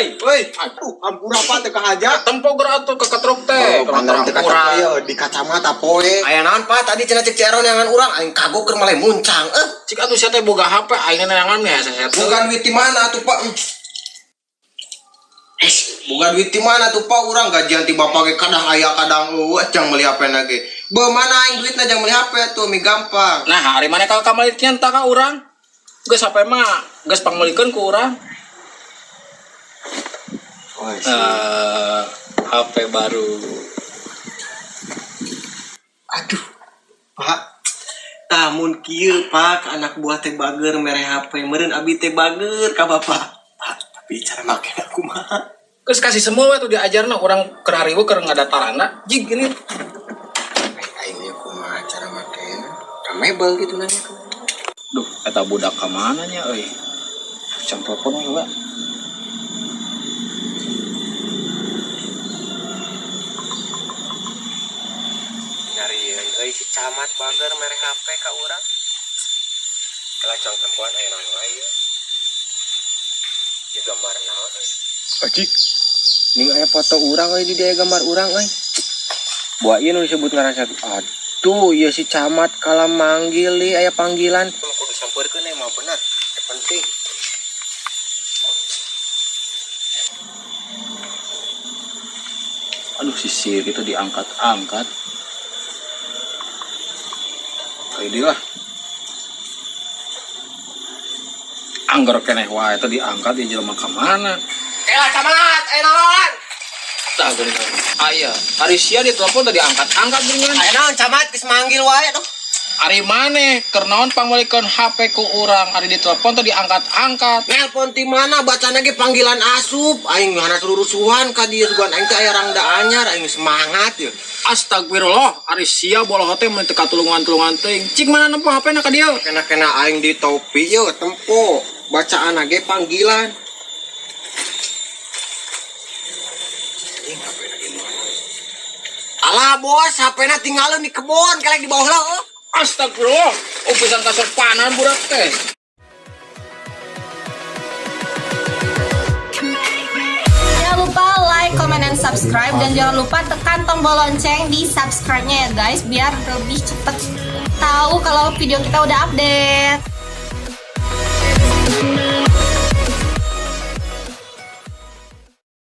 Euy, Woi, aduh, ampura Pak teu kahaja. Tempo geura atuh ke ketruk teh. Oh, pandang teu Ampura. kaca ieu di kacamata poe. Aya naon Pak tadi cenah cek Ceron yang urang aing kagok keur maleh muncang. Eh, Cik atuh sia teh boga HP aing neangan nih hese. Boga duit di mana tuh Pak? Boga duit di mana tuh Pak urang gajian ti bapak ge kadang aya kadang eueuh jang meuli HP na ge. Beuh mana aing duitna jang meuli HP tuh mi gampang. Nah, hari mana kalau kamari nyanta ka urang? Geus HP mah geus pangmeulikeun ku urang. Oh, Eh, HP baru. Aduh, Pak. Tamun kieu Pak ka anak buah teh bager mere HP meureun abi teh bager ka bapak. Pak, tapi cara make kumaha? Geus kasih semua we tuh diajarna urang keur hariweuh keur ngadatarana. Jig ini Aing ieu kumaha cara makena? Ka mebel gitu nanya ke. Duh, eta budak ka mana nya euy? Jam telepon we, Pak. Nyarieun euy si camat bager mere HP ka urang. Kelacang tempoan aya naon wae ieu. Ieu gambar naon euy? Ajik. Ning aya foto urang euy di dieu gambar urang euy. Buah ieu nu disebut ngaran satu. Aduh, ieu si camat kala manggil li aya panggilan. Kudu sampeurkeun mah bener. Penting. Aduh, si Siri itu diangkat-angkat. Kayak dia lah. Angger keneh wae itu diangkat di jelema ka mana? Elah camat, aya naon? Tah geuningan. Aya, ari sia ditelepon tadi diangkat-angkat geuningan. Aya naon camat geus manggil wae tuh. Ari maneh keur naon pangmeulikeun HP ku urang, ari ditelepon tadi diangkat-angkat. Nelpon ti mana bacana ge panggilan asup aing ngana rurusuhan ka dieu sugan aing teh aya rangda anyar aing semangat ye. Astagfirullah, ari sia boloho teh mun teu katulungan-tulungan teuing. Cik mana nempo HP na ka dieu? Kena-kena aing di topi ye tempo bacaan ge panggilan. Anjing HP na di mana? Alah bos, HP na tinggalin di kebon kelek di bawah lah. Astagfirullah, upisan kasopanan budak teh. Jangan lupa like, comment, dan subscribe. Dan jangan lupa tekan tombol lonceng di subscribe-nya ya guys, biar lebih cepet tahu kalau video kita udah update.